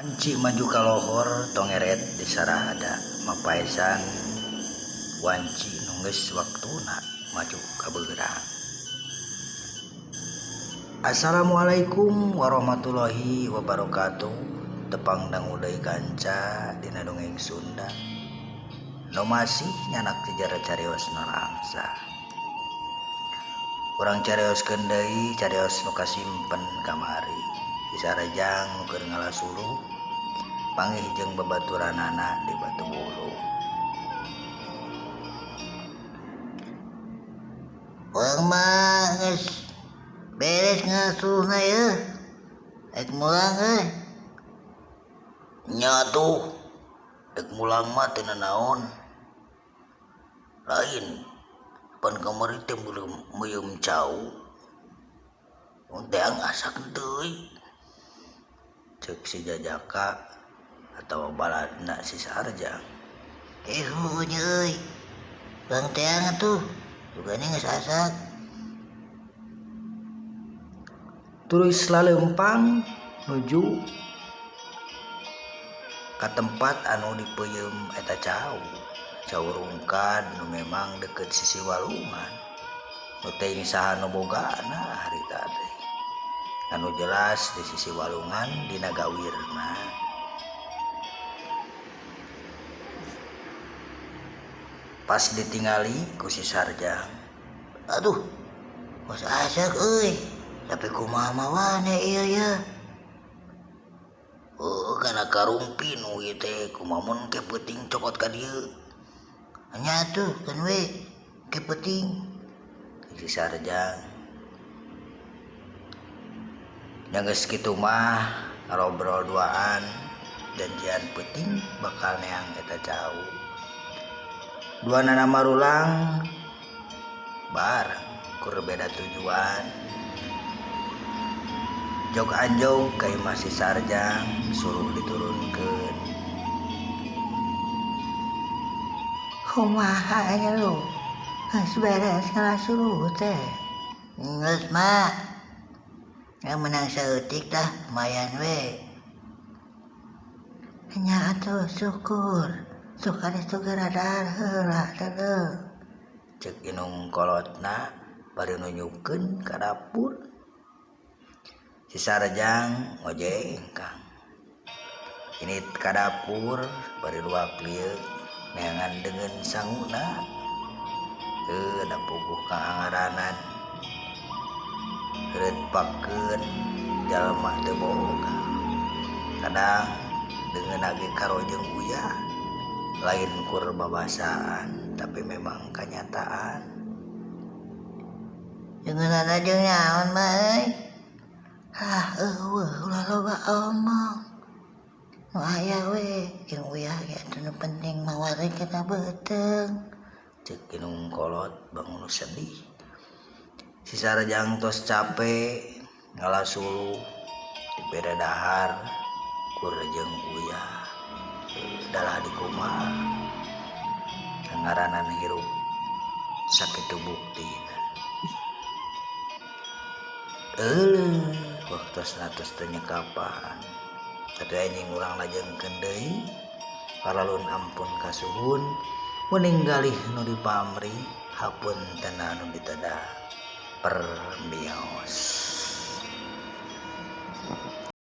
Wanci maju ka lohor tongeret disarada mapaesan wanci nu geus waktuna maju ka beurang. Assalamualaikum warahmatullahi wabarakatuh tepang dangu deui kanca dina dongeng Sunda nu masih nyanak sejarah carios nalangsa. Urang carioskeun deui carios nu kasimpen kamari di Sarejang nu keur ngalasuluh panggih jeung babaturanana di Batu Buluh. Urang mah geus beres ngasuluhna yeuh rek mulang euy. Nya atuh rek mulang mah teu nanaon. Lain pan kamari teh meuyeum cau mun teang asak henteu euy. Ceuk si Jajaka atawa baladna si Sarjang. Eh heueuh nya euy. Urang teang atuh sugane geus asak. Tuluy laleumpang nuju ka tempat anu dipeuyeum eta cau. Cau rungkad nu memang deukeut sisi walungan. Nu teuing saha nu bogana harita teh. Anu jelas di sisi walungan dina gawirna. Pas ditingali ku si Sarjang. Aduh, geus asak euy. Tapi kumaha mawane ieu ye. Heueuh kana karumpi nu ieu teh kumaha mun ke peuting cokot ka dieu. Nya atuh keun we ke peuting. Si Sarjang. Nya geus kitu mah ngarobrol duaan janjian peuting bakal neang eta cau. Duanana marulang bareng kur beda tujuan. Jog anjog ka imah si Sarjang suruh diturunkeun. Kumaha nya lu? Geus beres ngalasuluh teh. Geus mak. Nya menang saeutik tah lumayan we. Nya atuh syukur. Sok ada segera dahar heula deuleu. Ceuk inung kolotna bari nunjukkeun ka dapur. Si Sarjang ngojengkang. Init ka dapur bari luak lieuk neangan deungeun sanguna. Heuh da puguh kaangaranan. Heureut pakeun jalma teu boga. Kadang deungeun ge karojeng uyah lain kur babasaan tapi memang kanyataan. Deungeunana jeung naon mah euy? Hah eueuh ulah loba omong. Nu aya we jeung uyah ge atuh nu penting mah wareg kana beuteung. Ceuk inung kolot bangun sedih. Si Sarjang tos cape ngalasuluh dibere dahar kur jeung uyah. Dalah dikumaha ngaranan hirup sakitu buktina. Euleuh waktosna tos teu nyekapan. Atuh anjing urang lajengkeun deui paralun ampun kasuhun meninggalih nu dipamri hapunten anu ditedah permios.